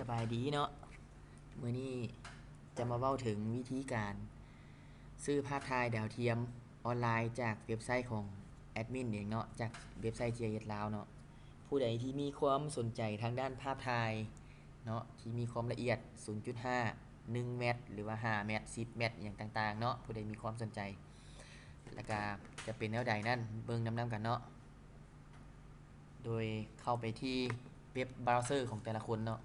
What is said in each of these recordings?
ສະບາຍດີເນາະ, ມື້ນີ້ຈະມາເວົ້າເຖິງວິທີການຊື້ພາບຖ່າຍດາວທຽມອອນລາຍຈາກເວັບໄຊຂອງແອດມິນເອງເນາະ, ຈາກເວັບໄຊ ຈີໄອເອັສ ລາວເນາະ. ຜູ້ໃດທີ່ມີຄວາມສົນໃຈທາງດ້ານພາບຖ່າຍເນາະ ທີ່ມີຄວາມລະອຽດ ສູນຈຸດຫ້າ ໜຶ່ງແມັດ ຫຼືວ່າ ຫ້າແມັດ ສິບແມັດ ຫຍັງຕ່າງໆເນາະ, ຜູ້ໃດມີຄວາມສົນໃຈ ແລ້ວກະຈະເປັນແນວໃດນັ້ນ ເບິ່ງນຳໆກັນເນາະ. ໂດຍເຂົ້າໄປທີ່ເວັບບຣາວເຊີຂອງແຕ່ລະຄົນເນາະ,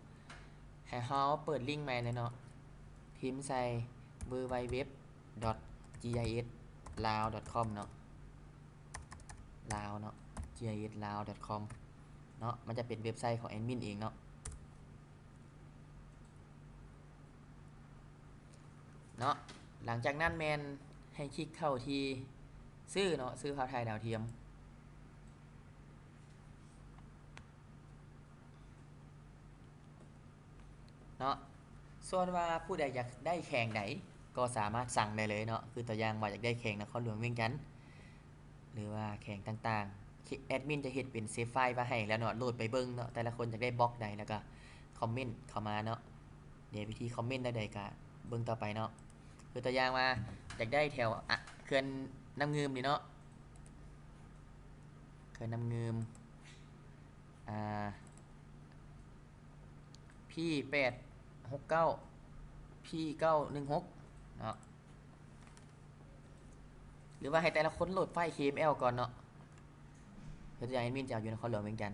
ໃຫ້ເຮົາເປີດລິ້ງໃໝ່ເລີຍເນາະ, ພິມໃສ່ www.gislao.com ເນາະ, ລາວເນາະ gislao.com ເນາະ, ມັນຈະເປັນເວັບໄຊຂອງແອດມິນເອງເນາະ. ເນາະ, ຫຼັງຈາກນັ້ນແມ່ນໃຫ້ຄລິກເຂົ້າທີ່ຊື້ເນາະ, ຊື້ພາບຖ່າຍດາວທຽມເນາະ. ສ່ວນວ່າຜູ້ໃດຢາກໄດ້ແຂວງໃດກໍສາມາດສັ່ງໄດ້ເລີຍເນາະ, ຄືຕົວຢ່າງວ່າຢາກໄດ້ແຂວງນະຄອນຫຼວງວຽງຈັນ ຫຼືວ່າແຂວງຕ່າງໆ, ແອດມິນຈະເຮັດເປັນເຊຟໄຟລ໌ໄວ້ໃຫ້ແລ້ວເນາະ, ໂຫຼດໄປເບິ່ງເນາະ, ແຕ່ລະຄົນຢາກໄດ້ບລັອກໃດ ແລ້ວກໍຄອມເມັນເຂົ້າມາເນາະ. ເດ ວິທີຄອມເມັນແນວໃດກໍເບິ່ງຕໍ່ໄປເນາະ. ຄືຕົວຢ່າງວ່າ ຢາກໄດ້ແຖວ ອະ ເຂື່ອນນ້ຳງື່ມນີ້ເນາະ, ເຂື່ອນນ້ຳງື່ມ ອ່າ ພີແປດຫົກເກົ້າ ພີເກົ້າໜຶ່ງຫົກເນາະ. ຫຼືວ່າໃຫ້ແຕ່ລະຄົນໂຫຼດໄຟລ໌ ເຄເອັມແອລ ກ່ອນເນາະ, ເຮັດຢ່າງແອດມິນຈະເອົາຢູ່ນະຄອນຫຼວງວຽງຈັນ.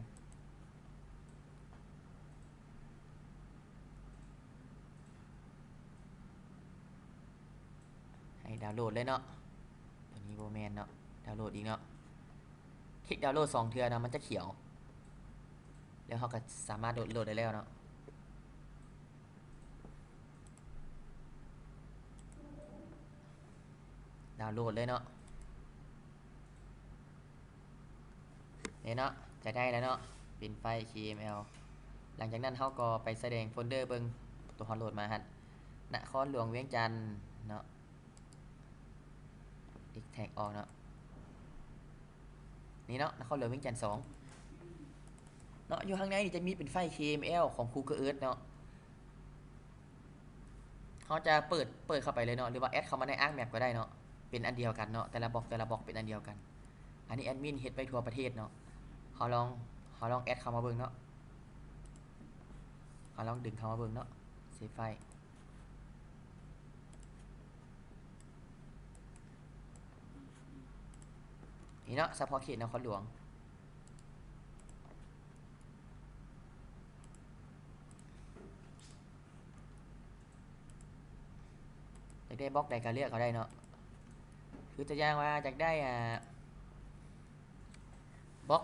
ໃຫ້ດາວໂຫຼດເລີຍເນາະ, ຕົວນີ້ບໍ່ແມ່ນເນາະ, ດາວໂຫຼດອີກເນາະ. ຄລິກດາວໂຫຼດສອງເທື່ອເນາະ, ມັນຈະຂຽວ ແລ້ວເຮົາກໍສາມາດໂຫຼດ ໂຫຼດໄດ້ແລ້ວເນາະ. ດາວໂຫຼດເລີຍເນາະ. ນີ້ເນາະ, ຈະໄດ້ແລ້ວເນາະ, ເປັນໄຟລ໌ ເຄເອັມແອລ. ຫຼັງຈາກນັ້ນເຮົາກໍໄປສະແດງໂຟນເດີເບິ່ງ ຕົວເຮົາໂຫຼດມາຫັ້ນ, ນະຄອນຫຼວງວຽງຈັນເນາະ, ເອັກແທຣກອອກເນາະ. ນີ້ເນາະ, ນະຄອນຫຼວງວຽງຈັນສອງເນາະ, ຢູ່ຂ້າງໃນນີ້ຈະມີເປັນໄຟລ໌ ເຄເອັມແອລ ຂອງ Google Earth ເນາະ. ເຮົາຈະເປີດ ເປີດເຂົ້າໄປເລີຍເນາະ ຫຼືວ່າແອັດເຂົ້າມາໃນ ArcMap ກໍໄດ້ເນາະ, ເປັນອັນດຽວກັນເນາະ, ແຕ່ລະບລັອກ ແຕ່ລະບລັອກເປັນອັນດຽວກັນ. ອັນນີ້ແອດມິນເຮັດໄວ້ທົ່ວປະເທດເນາະ. ເຮົາລອງ ເຮົາລອງແອັດເຂົ້າມາເບິ່ງເນາະ, ເຮົາລອງດຶງເຂົ້າມາເບິ່ງເນາະ, ເຊຟໄຟລ໌. ນີ້ເນາະ, ສະເພາະເຂດນະຄອນຫຼວງ. ຢາກໄດ້ບລັອກໃດກໍເລືອກເອົາໄດ້ເນາະ, ຄືຕົວຢ່າງວ່າຢາກໄດ້ ອ່າ ບລັອກ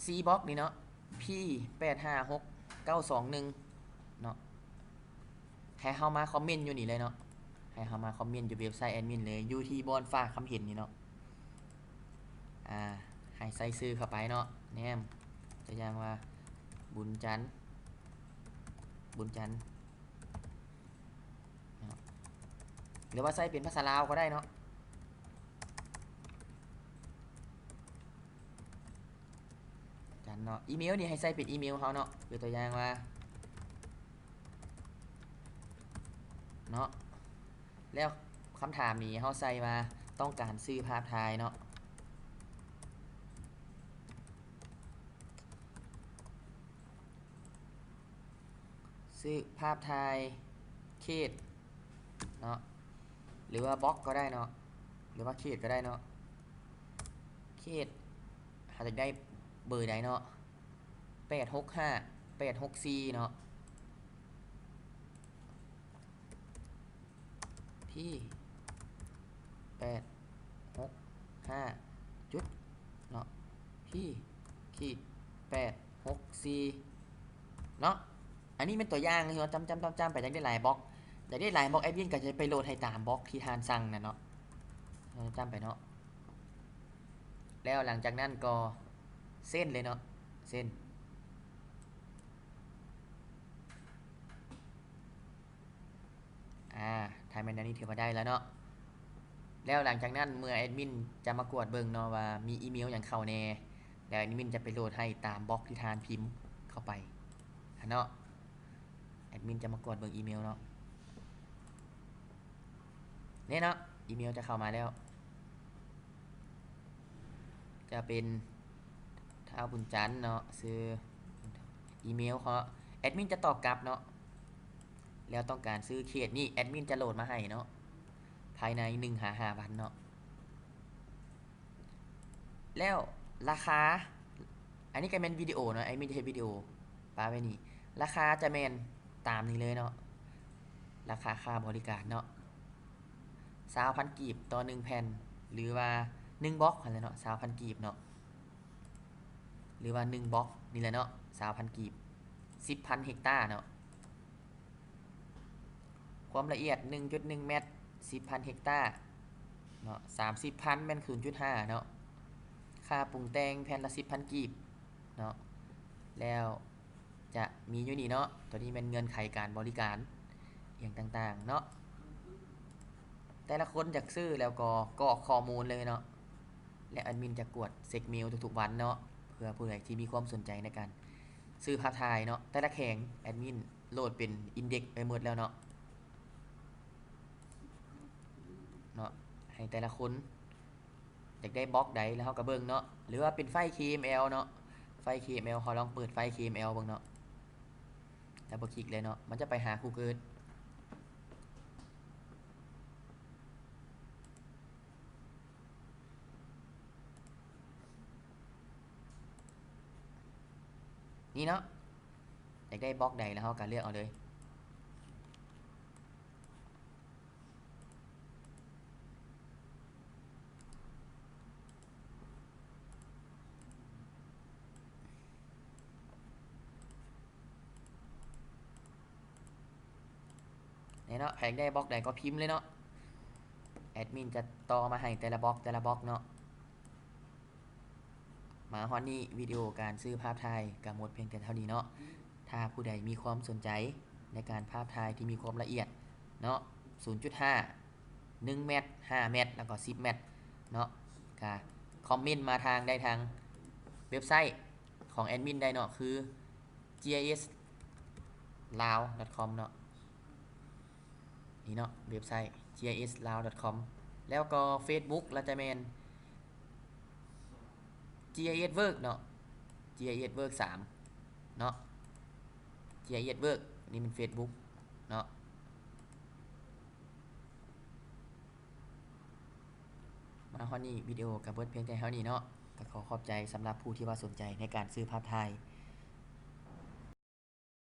ສີ່ບລັອກນີ້ເນາະ, ພີແປດຫ້າຫົກເກົ້າສອງໜຶ່ງເນາະ. ໃຫ້ເຮົາມາຄອມເມັນຢູ່ນີ້ເລີຍເນາະ, ໃຫ້ເຮົາມາຄອມເມັນຢູ່ເວັບໄຊແອດມິນເລີຍ, ຢູ່ທີ່ບ່ອນຝາກຄຳເຫັນນີ້ເນາະ. ອ່າ ໃຫ້ໃສ່ຊື່ເຂົ້າໄປເນາະ, ແນມ ຕົວຢ່າງວ່າ ບຸນຈັນ ບຸນຈັນເນາະ, ຫຼືວ່າໃສ່ເປັນພາສາລາວກໍໄດ້ເນາະ. ຈັນເນາະ, ອີເມວນີ້ໃຫ້ໃສ່ເປັນອີເມວເຮົາເນາະ, ຍົກຕົວຢ່າງວ່າເນາະ, ແລ້ວຄຳຖາມນີ້ເຮົາໃສ່ວ່າຕ້ອງການຊື້ພາບຖ່າຍເນາະ, ຊື້ພາບຖ່າຍເຂດເນາະ ຫຼືວ່າບລັອກກໍໄດ້ເນາະ ຫຼືວ່າເຂດກໍໄດ້ເນາະ. ເຂດ ເຮົາຢາກໄດ້ເບີໃດເນາະ, ແປດຫົກຫ້າ ແປດຫົກສີ່ເນາະ, ພີແປດຫົກຫ້າຈຸດເນາະ, ພີຂີດແປດຫົກສີ່ເນາະ. ອັນນີ້ແມ່ນຕົວຢ່າງທີ່ເຮົາຈ້ຳໆໆໄປ, ຢາກໄດ້ຫຼາຍບລັອກ ຢາກໄດ້ຫຼາຍບລັອກ ແອດມິນກໍຈະໄປໂຫຼດໃຫ້ຕາມບລັອກທີ່ທ່ານສັ່ງນັ້ນເນາະ, ເຮົາຈ້ຳໄປເນາະ. ແລ້ວຫຼັງຈາກນັ້ນກໍເຊັນເລີຍເນາະ, ເຊັນ. ອາ ຖ້າແມ່ນແນວນີ້ຖືວ່າໄດ້ແລ້ວເນາະ. ແລ້ວຫຼັງຈາກນັ້ນເມື່ອແອດມິນຈະມາກວດເບິ່ງເນາະວ່າມີອີເມວຫຍັງເຂົ້າແດ່, ແລ້ວແອດມິນຈະໄປໂຫຼດໃຫ້ຕາມບລັອກທີ່ທ່ານພິມເຂົ້າໄປຫັ້ນເນາະ. ດມິນຈະມາກວດເບິ່ງອີເມວເນາະ. ນີ້ເນາະ ອີເມວຈະເຂົ້າມາແລ້ວ ຈະເປັນທ້າວບຸນຈັນເນາະ ຊື່ອີເມວເນາະ. ແອດມິນຈະຕອບກັບເນາະ ແລ້ວຕ້ອງການຊື້ເຂດນີ້ ແອດມິນຈະໂຫຼດມາໃຫ້ເນາະ ພາຍໃນໜຶ່ງຫາຫ້າວັນເນາະ. ແລ້ວລາຄາ ອັນນີ້ກໍແມ່ນວິດີໂອເນາະ ແອດມິນຈະເຮັດວິດີໂອປະໄວ້ນີ້. ລາຄາຈະແມ່ນຕາມນີ້ເລີຍເນາະ ລາຄາຄ່າບໍລິການເນາະ ຊາວພັນກີບຕໍ່ໜຶ່ງແຜ່ນ ຫຼືວ່າໜຶ່ງບລັອກຫັ້ນແຫຼະເນາະ ຊາວພັນກີບເນາະ ຫຼືວ່າໜຶ່ງບລັອກນີ້ແຫຼະເນາະ ຊາວພັນກີບ ສິບພັນເຮັກຕາເນາະ. ຄວາມລະອຽດ ໜຶ່ງຈຸດໜຶ່ງແມັດ ສິບພັນເຮັກຕາເນາະ ສາມສິບພັນແມ່ນ ສູນຈຸດຫ້າເນາະ. ຄ່າປຸງແຕ່ງແຜ່ນລະສິບພັນກີບເນາະ ແລ້ວຈະມີຢູ່ນີ້ເນາະ ໂຕນີ້ແມ່ນເງື່ອນໄຂການບໍລິການ ອີ່ຫຍັງຕ່າງໆເນາະ. ແຕ່ລະຄົນຢາກຊື້ແລ້ວກໍກອກຂໍ້ມູນເລີຍເນາະ ແລະ ແອດມິນຈະກວດເຊັກເມວທຸກໆວັນເນາະ ເພື່ອຜູ້ໃດທີ່ມີຄວາມສົນໃຈໃນການຊື້ພາບຖ່າຍເນາະ. ແຕ່ລະແຂວງແອດມິນໂຫຼດເປັນອິນເດັກໄວ້ໝົດແລ້ວເນາະ ເນາະ ໃຫ້ແຕ່ລະຄົນຢາກໄດ້ບລັອກໃດ ແລ້ວເຮົາກໍເບິ່ງເນາະ ຫຼືວ່າເປັນໄຟລ໌ KML ເນາະ ໄຟລ໌ KML ເຮົາລອງເປີດໄຟລ໌ KML ເບິ່ງເນາະ. ດັບເບິນຄລິກເລີຍເນາະ ມັນຈະໄປຫາ Google ນີ້ເນາະ ຢາກໄດ້ບລັອກໃດ ແລ້ວເຮົາກໍເລືອກເອົາເລີຍ. ນີ້ເນາະ ໃຜຢາກໄດ້ບລັອກໃດກໍພິມເລີຍເນາະ ແອດມິນຈະຕໍ່ມາໃຫ້ແຕ່ລະບລັອກ ແຕ່ລະບລັອກເນາະ. ມາຮອດນີ້ ວິດີໂອການຊື້ພາບຖ່າຍກໍໝົດພຽງແຕ່ເທົ່ານີ້ເນາະ. ຖ້າຜູ້ໃດມີຄວາມສົນໃຈໃນການພາບຖ່າຍທີ່ມີຄວາມລະອຽດເນາະ ສູນຈຸດຫ້າ ໜຶ່ງແມັດ ຫ້າແມັດ ແລ້ວກໍສິບແມັດເນາະ ກະຄອມເມັນມາທາງ ໄດ້ທາງເວັບໄຊຂອງແອດມິນໄດ້ເນາະ ຄື GIS lao dot com ເນາະ. ນີ້ເນາະ ເວັບໄຊ GIS lao dot com ແລ້ວກໍ Facebook ລະຈະແມ່ນ GIS Work ເນາະ GIS Work ສາມເນາະ GIS Work ນີ້ແມ່ນ Facebook ເນາະ. ມາຮອດນີ້ ວິດີໂອກໍເບິດພຽງແຕ່ເທົ່ານີ້ເນາະ ກໍຂໍຂອບໃຈສຳລັບຜູ້ທີ່ວ່າສົນໃຈໃນການຊື້ພາບຖ່າຍ